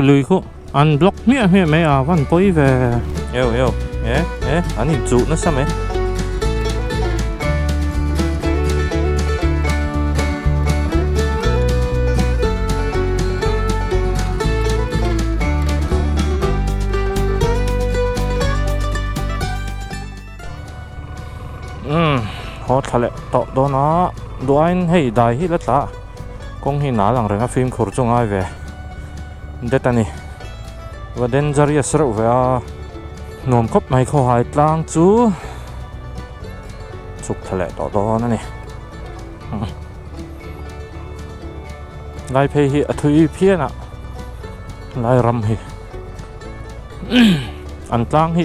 Lui khu an block hmiah hmiah mai a van pawi ve. Eu eu e e an in chuh nasa mai. Umm haw thla leh tawh dawn a duh aiin hei dai hi la tla kawng hi nal ang reng a fimkhur chu ngai ve det a ni va dangerous reuh ve a nuam khawp mai khawhai tlang chu chhuk thla leh tawh dawn a ni lai phei hi a thui phian a lai ram hi an tlang hi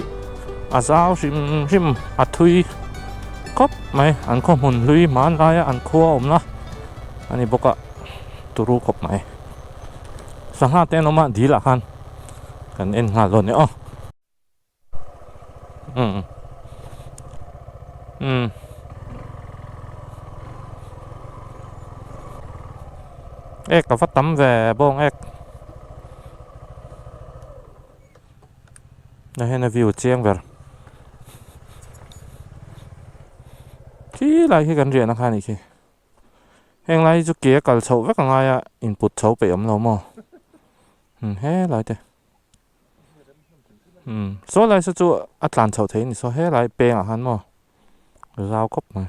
a zau hrim hrim a thui khawp mai an khaw hmun hlui hmanlaia an khua awmna a ni bawk a turu khawp mai sangha te an awm a dil ah khan kan en nghal dawn e aw umm umm ek a va tam ve bawng ek. Na hian a view chiang ber khi lai khi kan riahna kha a nih khi heng lai hi chu ke a kal chhoh vek a ngai a input chho peih awm lo maw umm he lai te umm saw lai saw chu a tlan chhoh theih a ni saw he lai peng ah khan maw zau khawp mai.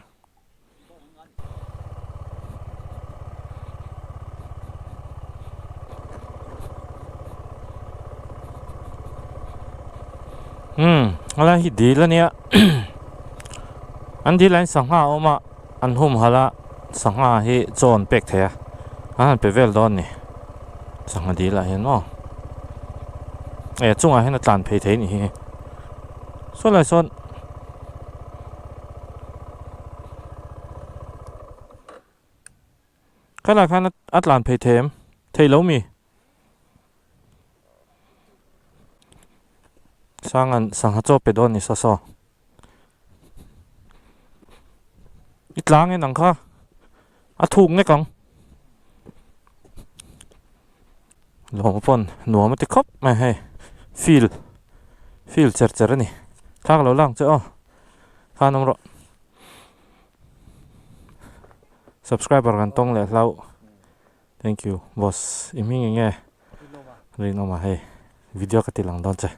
Umm helai hi dil ania an dil ah hian sangha a awm a an humhalh a sangha hi chaw an pek thei a an han pe vel dawn a ni sangha dil ah hian maw eh a chungah hian a tlan phei thei a nih hi saw lai sawn. Khalai khan a tlan phei thei em? Thei lo mi? Sangan sangha chaw pe dawn ni saw saw. I tlang en ang kha a thuk nek ang. Lawm pawn nuam a ti khawp mai hei feel feel cher cher a ni thlak lo lang che aw khan awm rawh subscriber kan tawng leh hlauh thank you boss i hming eng nge rinawm a hei video ka ti lang dawn che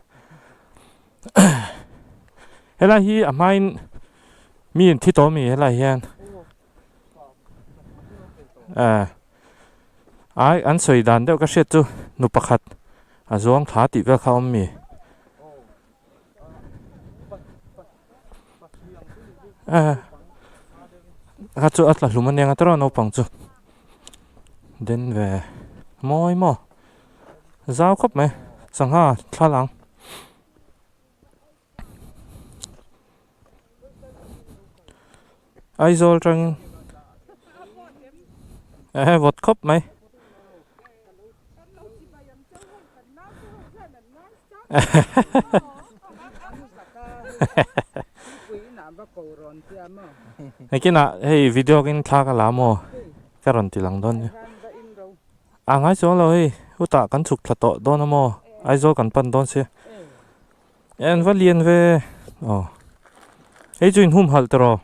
helai hi a hmain mi in thi tawh ami helai hian eh. Ai an sawi dan deuh ka hriat chu nu pakhat a zuang thla tih vel kha a awm mi. Eh kha chu a tla hlum aniang a tawrh a naupang chu den ve mawi maw zau khawp mai sangha thla lang. Aizawl tangin ehe vawt khawp mai engkinah hei video in thla ka la maw ka rawn ti lang dawn nia a ngai chuang lo hei hutah kan chhuk thla tawh dawn a maw Aizawl kan pan dawn sia. En va lian ve aw hei chu in humhalh tawh rawh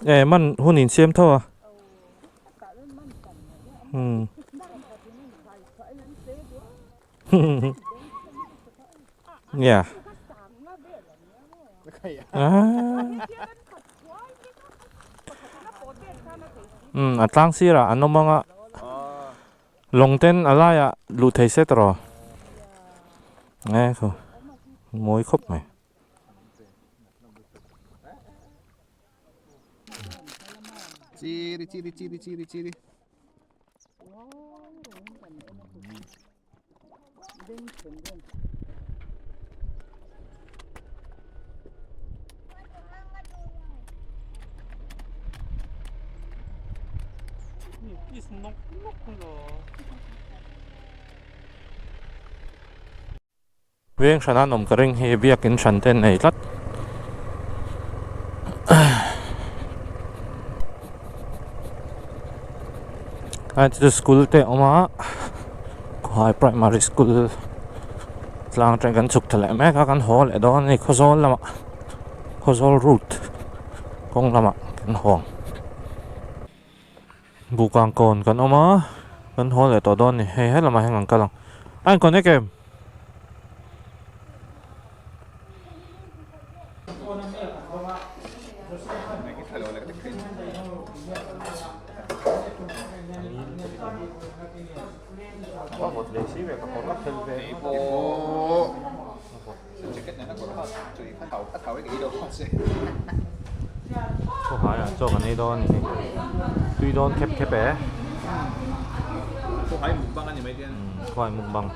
e man hun in siam tho a umm nia umm a tlang sirah an awm ang a. Lawng ten a laiah luh thei se tawh e khu mawi khawp mai. Chiri chiri chiri chiri chiri. Veng hran an awm ka ring hi biakin hran te an nei tlat. A chu school te a awm a Khawhai primary school tlang atangin kan chhuk thla leh mek a kan haw leh dawn a ni Khawzawl lamah Khawzawl route kawng lamah kan haw ang Bukang kawn kan awm a kan haw leh tawh dawn a ni hei he lamah hian kan kal ang a in connect em. Khawhaiah chaw kan ei dawn a ni tui dawn khep khep e Khawhai mukbang a ni mai te Khawhai mukbang.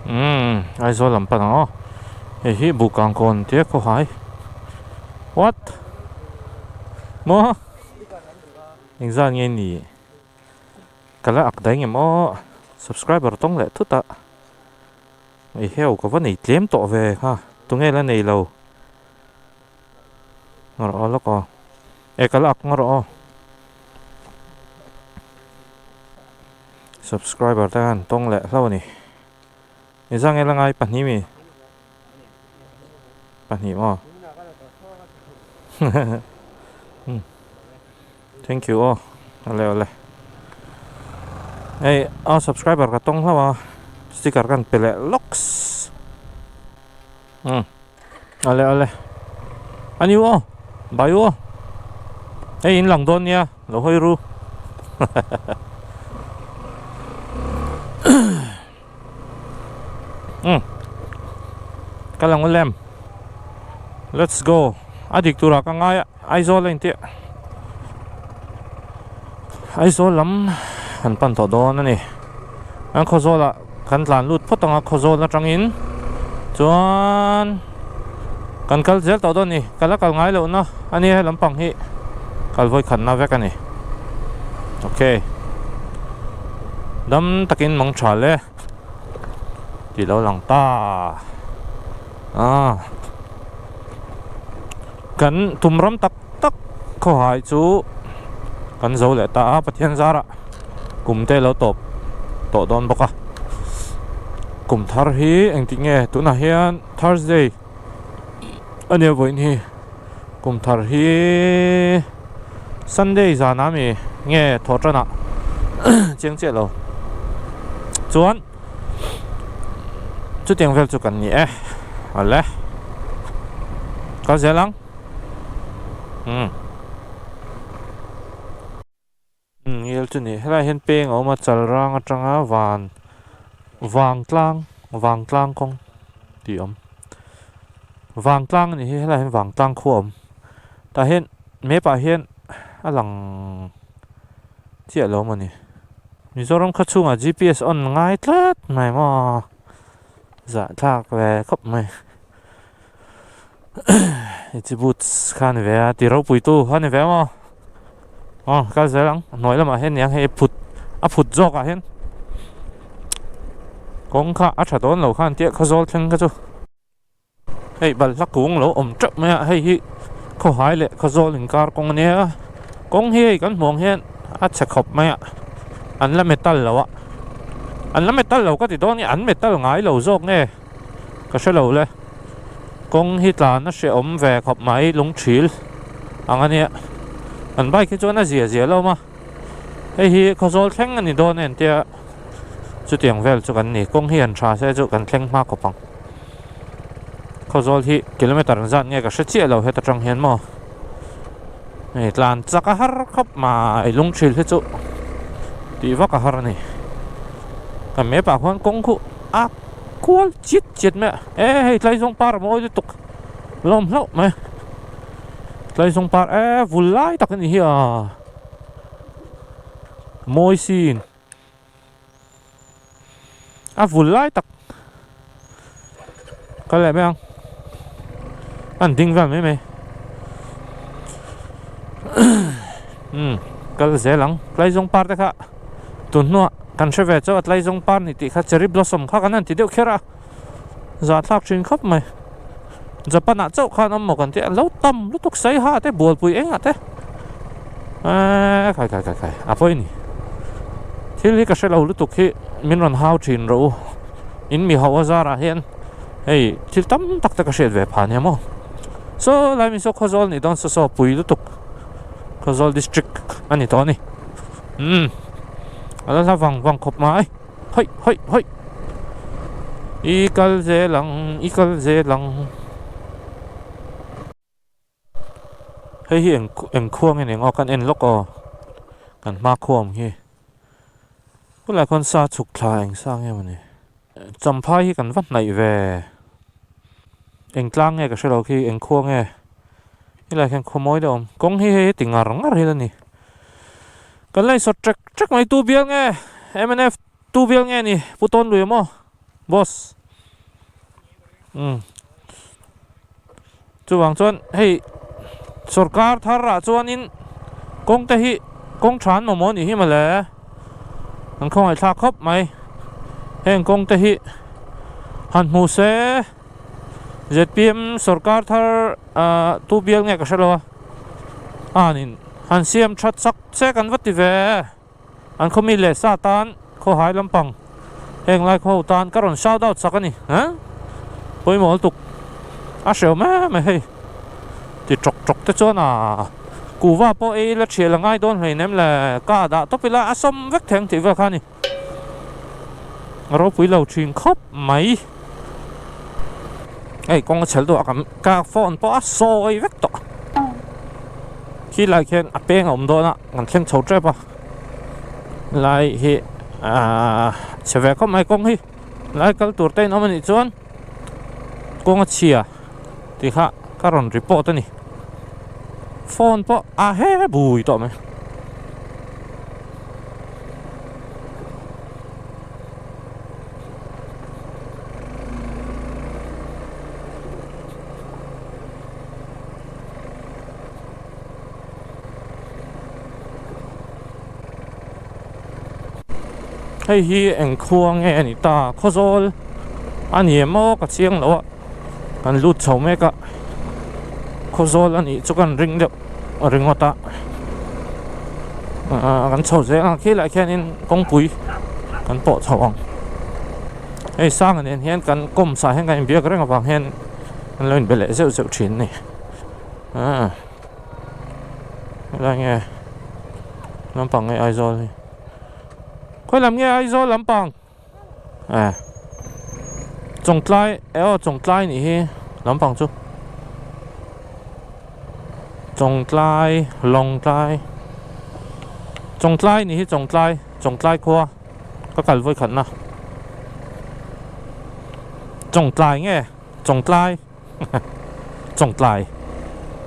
Umm Aizawl lam pan ang aw hei hi Bukang kawn tia khawhai what maw engzat nge ni ka la ak daih ngem aw subscriber tawng leh thut a ei heu ka va nei tlem tawh ve kha tunge la nei lo Ngarawh aw lawk aw. E ka la ak ngarawh aw. Subscriber te khan tawng leh hlo a ni. I zang ela ngai pahnih mi? Pahnih maw? Thank you aw. Ale ale. Hei a subscriber ka tawng hlo a. Sticker kan pe leh lawks. Umm. Ale ale. Ani u aw. Bai u aw. Hei in lang dawn nia. Lo hawi ru. Umm. Ka lang u lem. Let's go. A dik turah ka ngai a. Aizawl a inti. Aizawl lam kan pan tawh dawn a ni. An Khawzawlah kan tlan lut phawt ang a, Khawzawl atangin chuan kan kal zel tawh dawn a ni. Ka la kal ngai lohna a nia he lampang hi kal vawi khatna vek a ni. Ok. Dam takin mang tha le tih lo lang ta. Ah. Kan tum ram tak tak khawhai chu kan zo leh ta a, Pathian zarah kum te lo tawp tawh dawn bawk a. Kum thar hi engtik nge tunah hian Thursday a nia vawiin hi kum thar hi Sunday zanah mi nge thaw tanah chiang chiah lo chuan. Chutiang vel chu kan ni e awle kal zel ang umm ngel chu ni helai hian peng a awm a chal rang atanga van vangtlang vangtlang kawng tih a awm vangtlang a nih hi helai hian vangtlang khua a awm tah hian map ah hian a lang chiah lo maw ni. Mizoram khaw chhungah GPS on ngai tlat mai maw zahthlak ve khawp mai Itchy boots kha a ni ve a ti ropui tu a ni ve maw aw kal zel ang hnuai lamah hian niang hei phut a phut zawk ah hian kawng kha a tha dawn lo khan tia khawzawl thleng kha chu. Hei balhla kung lo awm teuh mai a, hei hi khawhai leh khawzawl inkar kawng a nia, kawng hi hei kan hmuh ang hian a chhe khawp mai a, an la metal lo a, an la metal lo ka ti dawn nge an metal ngai lo zawk nge ka hre lo le, kawng hi tlan a hrehawm ve khawp mai lungthil ang a nia, an bike hi chuan a zia zia lo awm a, hei hi khawzawl thleng a ni dawn a entia chutiang vel chu kan ni, kawng hi han tha se chu kan thleng hma khawp ang. Khawzawl hi kilometer ang zat nge ka hre chiah lo heta tang hian maw hei tlan chak a har khawp mai lungthil hi chu tih vak a har a ni ka map ah khuan kawng khu a kual chiat chiat mai a e hei tlaizawng par a mawi lutuk lawm hlauh mai tlaizawng par e vul lai tak a ni hi a mawi sin. A vul lai tak kal leh mai ang an ding vel mai mai umm kal zel ang tlaizawng par te kha tun hnuah kan hre ve chauh a tlaizawng par ni tih kha cherry blossom kha kan han ti deuh kher a zahthlak thin khawp mai. Japan ah chauh khan awm maw kan tih a lo tam lutuk saiha te bualpui engah te eee khai khai khai khai a pawi a ni thil hi ka hre lo lutuk hi min rawn hau thin rawh u in mi ho a zarah hian hei thil tam tak te ka hriat ve phah nia maw saw lai min saw Khawzawl nih dawn saw saw pui lutuk Khawzawl district a ni tawh a ni umm a la hla vang vang khawp mai. Haih haih haih I kal zel ang i kal zel ang Hei hi eng eng khua nge ni ang aw kan en lawk aw kan hma khua awm hi khulai khawn sa chhuk thla eng sa nge mawni Champhai hi kan va hnaih ve eng tlang nge ka hre lo khi eng khua nge helai khian khaw mawi deuh a awm kawng hi hei heti ngar ngar hi la ni. Kan la insawt trek trek mai tu bial nge mnf tu bial nge ni Pu Tawn Lui maw boss umm chuvang chuan hei sorkar thar ah chuanin kawng te hi kawng tha an mamawh anih hi mawle an khawngaihthlak khawp mai heng kawng te hi han hmu se zpm sorkar thar ah tu bial nge ka hre lo a anin han siam that chak che kan va ti ve an khaw mi leh sa tan khawhai lampang heng lai khaw ho tan ka rawn shout out chak a ni ha pawimawh lutuk a hreu mai mai hei ti tawk tawk te chuan a kuhva pawh ei la thial a ngai dawn hleinem le ka dah tawp ila a sawm vek thei ang tih vel kha a ni. A ropui lo thin khawp mai hei kawng a chhel duah ka ka phone pawh a sawi vek tawh khi lai khian a peng a awm dawn a kan thleng chho tep a lai hi ahh chhe ve khawp mai kawng hi lai kal tur te in awm anih chuan kawng a chhia tih kha ka rawn report a ni phone pawh a he bui tawh mai. Hei hi eng khua nge a ni ta Khawzawl a ni em aw ka chiang lo a kan lut chho mek a Khawzawl a nih chu kan ring deuh ringawt a ahh kan chho zel ang khilaiah khianin kawngpui kan pawh chho ang hei sanga nen hian kan kawm sah hian kan inbiak reng avang hian an lo inbe leh zeuh zeuh thin a ni ahh helai nge lampang nge Aizawl hi khawi lam nge Aizawl lampang. Eh Chawngtlai eh aw Chawngtlai nih hi lampang chu Chawngtlai Lawngtlai Chawngtlai nih hi Chawngtlai Chawngtlai khua ka kal vawi khatna Chawngtlai nge Chawngtlai Chawngtlai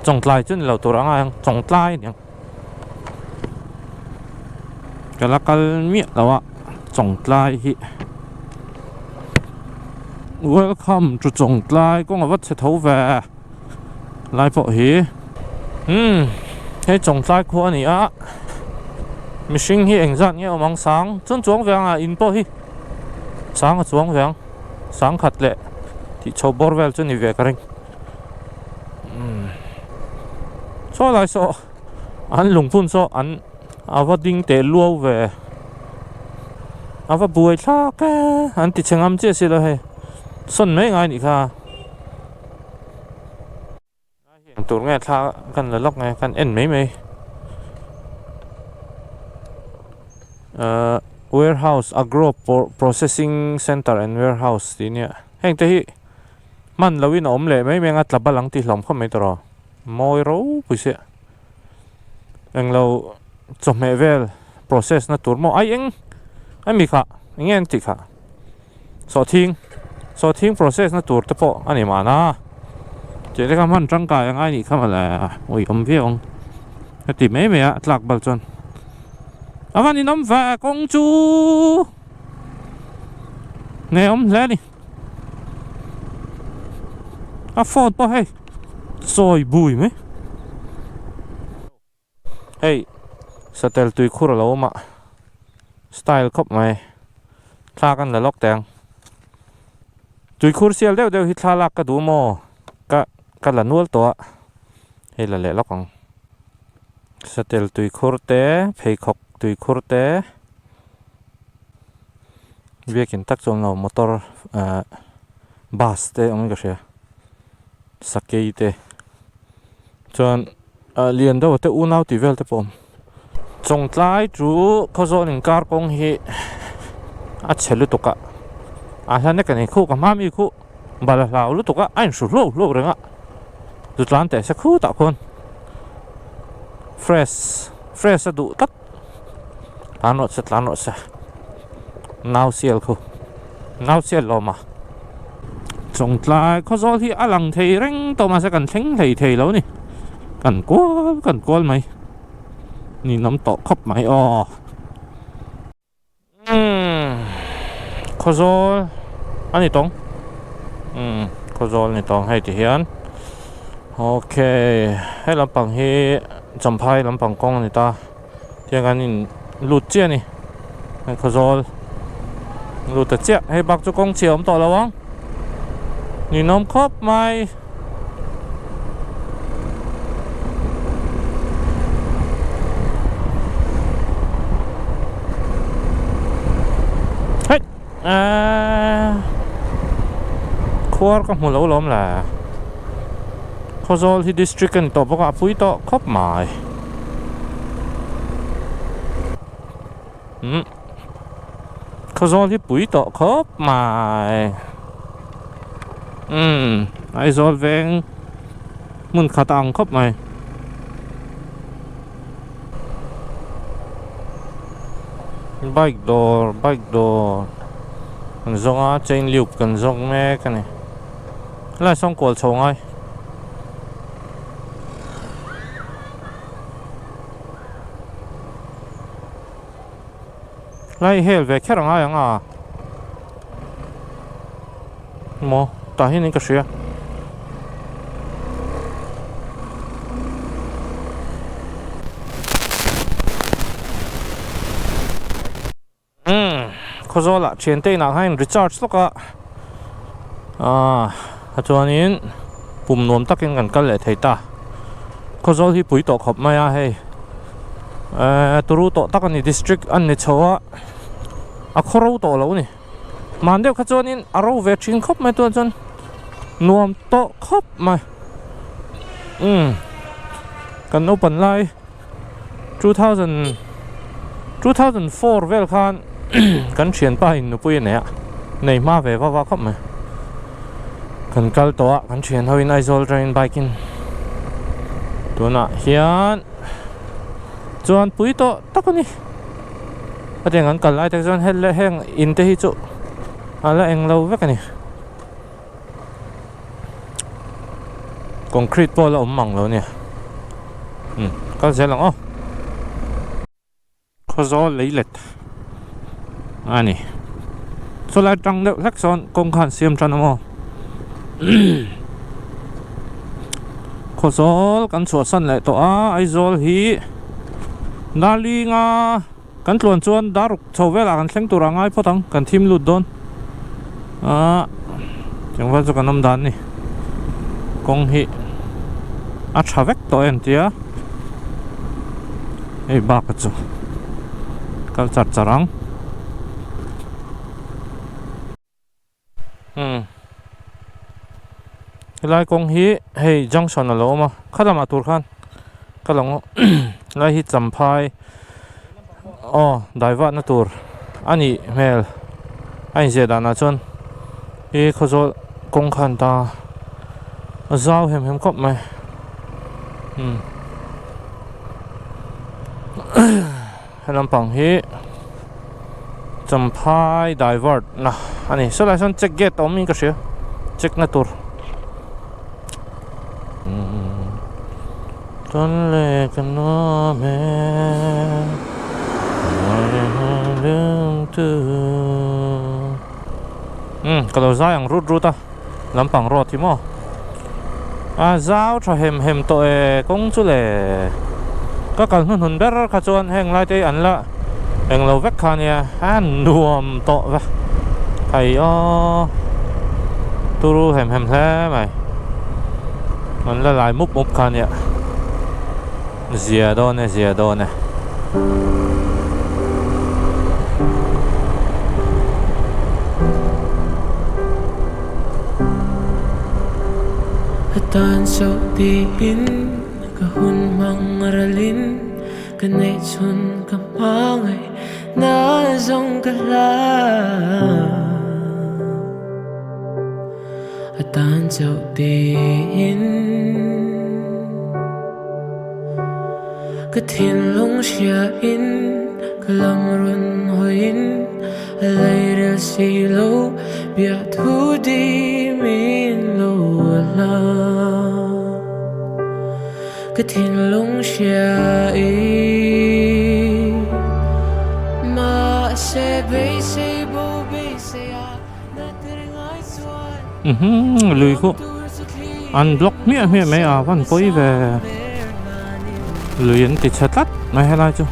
Chawngtlai chu ni lo tur a ngai ang Chawngtlai aniang Ka la kal miah lo a Chawngtlai hi Welcome to Chawngtlai kawng a va chhe tho ve lai pawh hi umm hei Chawngtlai khua a ni a mihring hi engzat nge awm ang sang chuan chuang ve ang a in pawh hi sang a chuang ve ang sang khat leh tih chho bawr vel chu ni ve ka ring umm saw lai saw an lungphun saw an a va ding teh luau ve a va buai thlak e an ti chhe ngam chiah si lo hei sawn mai ngai nih kha. Eng tur nge thla kan la lawk nge kan en mai mai ahh warehouse agro processing center and warehouse tih nia heng te hi hman loh in a awm leh mai mai anga tla bal ang tih hlawm khawp mai tawh rawh mawi ropui sia englo chawhmeh vel process na tur maw ai eng ami kha eng nge an tih kha. Sawhthing sawhthing process na tur te pawh a ni mahna tih te kha hman tangkai a ngai nih kha mawle ui awm viau ang heti mai mai a tlak bal chuan a van inawm ve kawng chu nge awm hle a ni a phone pawh hei sawi bui mai. Hei satel tuikhur a lo awm a style khawp mai thla kan la lawk teh ang tuikhur sial deuh deuh hi thla lak ka duh maw ka. Ka la nual tawh a, hei la leh lawk ang. Satel tuikhur te, pheikhawk tuikhur te, biakin tak chu awm lo, motor ahh bus te awm in ka hria, sakei te chuan ah lian deuh te unau tih vel te pawh a awm. Chawngtlai chu Khawzawl inkar kawng hi a chhe lutuk a, a hla nek a ni khu ka hma mi khu bal a hlau lutuk a, a inhru hluau hluau reng a, zu tlan teh se khutah khuan fresh fresh a duh tlat tlan rawh se tlan rawh se nau sial khu nau sial lawm a Chawngtlai Khawzawl hi a lang thei reng tawh mahse kan thleng hlei thei lo a ni kan kual kan kual mai. Ninawm tawh khawp mai aw. Umm Khawzawl a ni tawng. Umm Khawzawl a ni tawng hei ti hian. Ok he lampang hi Champhai lampang kawng a ni ta. Tiang kan in lut chiah a ni. Hei Khawzawl lut ta chiah. Hei bak chu kawng chhia awm tawh lo ang. Ninawm khawp mai. Hei eee khuar ka hmu lo lawm le Khawzawl hi district a ni tawh bawk a a pui tawh khawp mai umm Khawzawl hi pui tawh khawp mai umm Aizawl veng hmun khat a ang khawp mai. Bike dawr bike dawr kan zawng a chain lube kan zawng mek a ni helai sawn kual chho ngai. Lai hel ve kher angai ang a maw tah hian in ka hria umm Khawzawl ah thian te inah khan in recharge lawk a ah chuanin pum nuam takin kan kal leh thei ta Khawzawl hi pui tawh khawp mai a hei. Eee turu tawh tak a ni district a ni chho a a khaw ro tawh lo a ni hman deuh kha chuanin a ro ve thin khawp mai tunah chuan nuam tawh khawp mai umm kan naupan lai 2000 2004 vel khan kan thianpa in nupui a nei a nei hma ve vak vak khawp mai kan kal tawh a kan thian ho in Aizawl atangin bike in tunah hian chuan pui tawh tak a ni a tiang an kal lai te chuan hel leh heng in te hi chu a la eng lo vek a ni concrete pawh a la awm mang lo a nia umm kal zel ang aw. Khawzawl leilet a ni. Chulai tang deuh hlek sawn kawng khan siam tan a maw. Khawzawl kan chhuahsan leh tawh a, Aizawl hi Darlinga kan tluan chuan daruk chho velah kan thleng tur a ngai phawt ang, kan thim lut dawn. Ahh engvel chu kan awm dan a ni. Kawng hi a tha vek tawh em tia hei bak chu kal char char ang umm helai kawng hi hei junction a lo awm a kha lamah tur khan ka lo helai hi champhai aw daivatna tur a nih hmel a inziah danah chuan i khawzawl kawng khan ta a zau hem hem khawp mai umm he lampang hi champhai divert na a ni sawlai sawn check gate a awm in ka hria check na tur. Tawn leh ka nuam e Umm ka lo zai ang rut rut a lampang road hi maw a zau tha hem hem tawh e kawng chu le ka kal hnuhnun ber kha chuan heng lai te hi an la englo vek kha ania a nuam tawh ve hei aw turu hem hem hle mai. An la lai mup mup kha nia zia dawn e zia dawn e. A tan chauh tiin ka hun hmang ralin ka neih chhun ka hmangaih na zawng ka hlau. A tan chauh tiin ka thinlung hriain ka lam rawn hawiin a leirel si lo biah thu dimin lo la ka thinlung hriain mahse beisei bo beisei a. Lui khu an block hmiah hmiah mai a van pawi ve lui an ti chhe tlat mai helai chu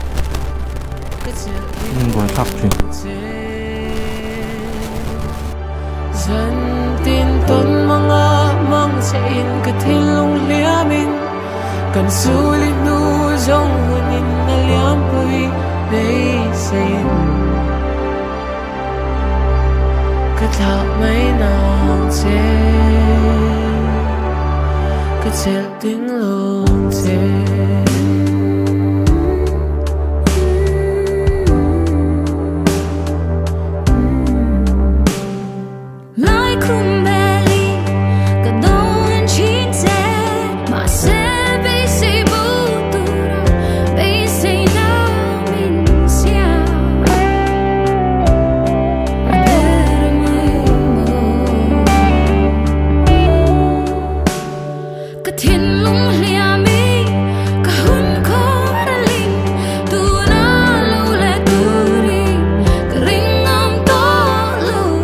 buai thlak thin. Ka thlah mai nang che Ka chelh ding lawng che.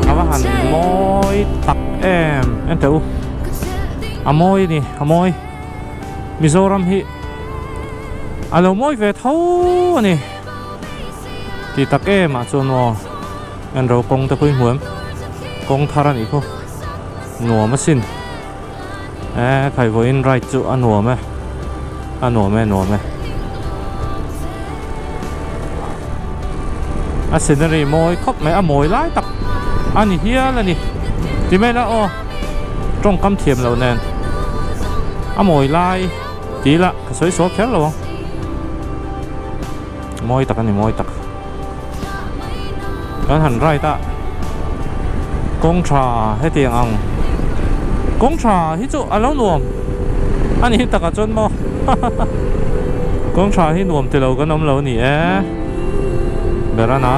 A va han mawi tak em en teh u a mawi a ni a mawi Mizoram hi a lo mawi ve tho a ni ti tak em ah chuan maw en ro kawng te pawh i hmu em kawng thar a nih khu nuam asin e khai vawiin ride chu a nuam e a nuam e nuam e a scenery mawi khawp mai a mawi lai tak a ni hial a ni ti mai la aw tawngkam thiam loh nen a mawi lai tih lah ka sawi sual kher lo ang mawi tak a ni mawi tak kan han ride a kawng tha hetiang ang kawng tha hi chu a lo nuam a ni takah chuan maw kawng tha hi nuam tilo kan awm lo a ni e berana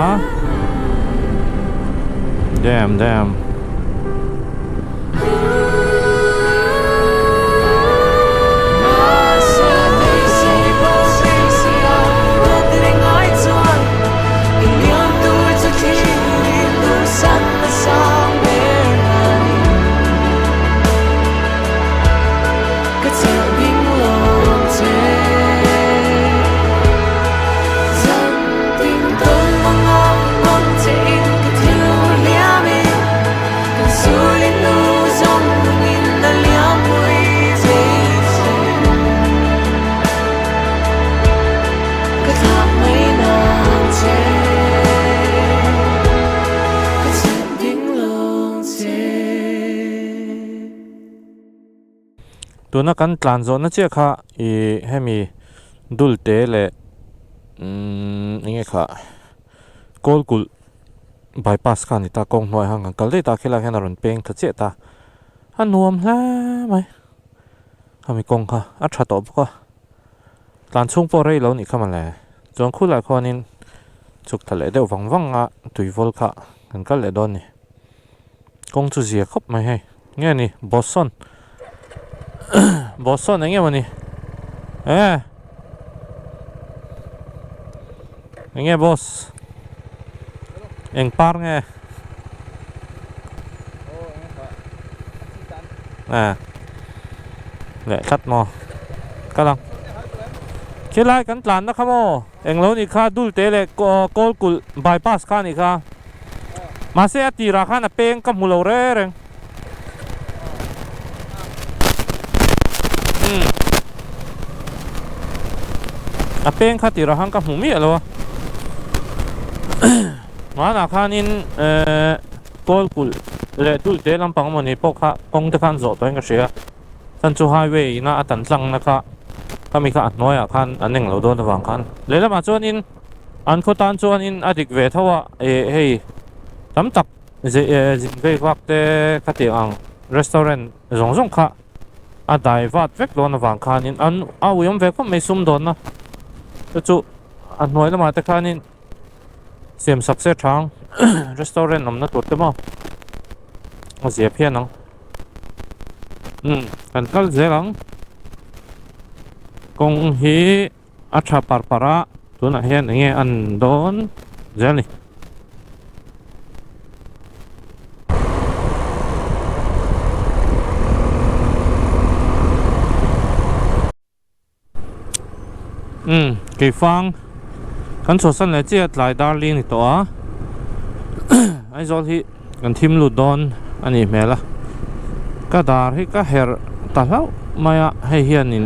damn damn. Tuna kan tlan zawhna chiah kha ih hemi dulte leh umm eng nge kha kawl kulh bypass kha a ni ta kawng hnuai han kan kal daih ta khilaiah hian a rawn peng ta chiah ta a nuam hle mai hemi kawng kha a tha tawh bawk a tlan chhung pawh rei lo nih kha mawle chuan khulaiah khuanin chhuk thla leh deuh vang vang a tuivawl kha kan kal leh dawn a ni kawng chu zia khawp mai hei nge ni Boston Boston eng nge maw ni e eng nge boss eng par nge e leh tlat maw kal ang khilai kan tlan na kha maw eng lo nih kha dul te leh kawl kulh bypass kha nih kha mahse a tirah khan a peng ka hmu lo reng reng. Umm a peng kha tirah khan ka hmu miah lo a hmanah khanin ehh kawl kulh leh dul te lampang emawni pawh kha kawng te khan zawh tawhin ka hria chuan chu highway ina a tan tlangna kha khami kha a hnuaiah khan an eng lo dawn avang khan lehlamah chuanin an khaw tan chuanin a dik ve tho a eh hei tam tak zin vei vak te khatiang ang restaurant zawng zawng kha. A dai vat vek dawn avang khanin an a ui awm ve khawp mai sumdawnna te chu a hnuai lamah te khanin siam sak se thang restaurant awmna tur te maw a zia phian ang umm kan kal zel ang kawng hi a tha par par a tunah hian eng nge an dawn zel a ni. Umm keifang kan chhuahsan leh chiah tlai darling ni tawh a Aizawl hi kan thim lut dawn a nih hmel a ka dar hi ka herh ta hlauh mai a hei hianin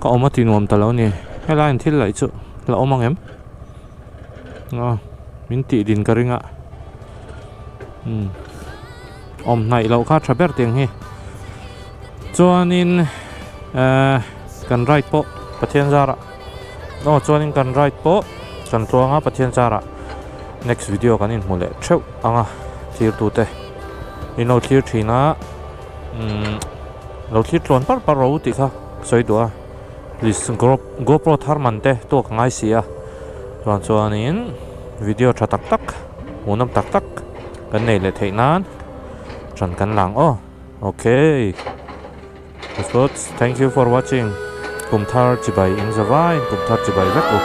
ka awm a ti nuam ta lo a ni helaiin thil laih chu la awm ang em aw min tih din ka ring a umm awm hnaih loh kha tha ber tiang hi chuanin ehh kan ride pawh Pathian zarah aw chuanin kan ride pawh kan tluang a Pathian zarah next video kan inhmu leh theuh ang a thlir tute in lo thlir thin a umm lo thlir tluan par par ro tih kha sawi duh a please GoPro thar man te tuak a ngai si a chuan chuanin video tha tak tak hmuhnawm tak tak kan nei leh theih nan ṭan kan lang aw okay thank you for watching kum thar chibai in zavai kum thar chibai vek u.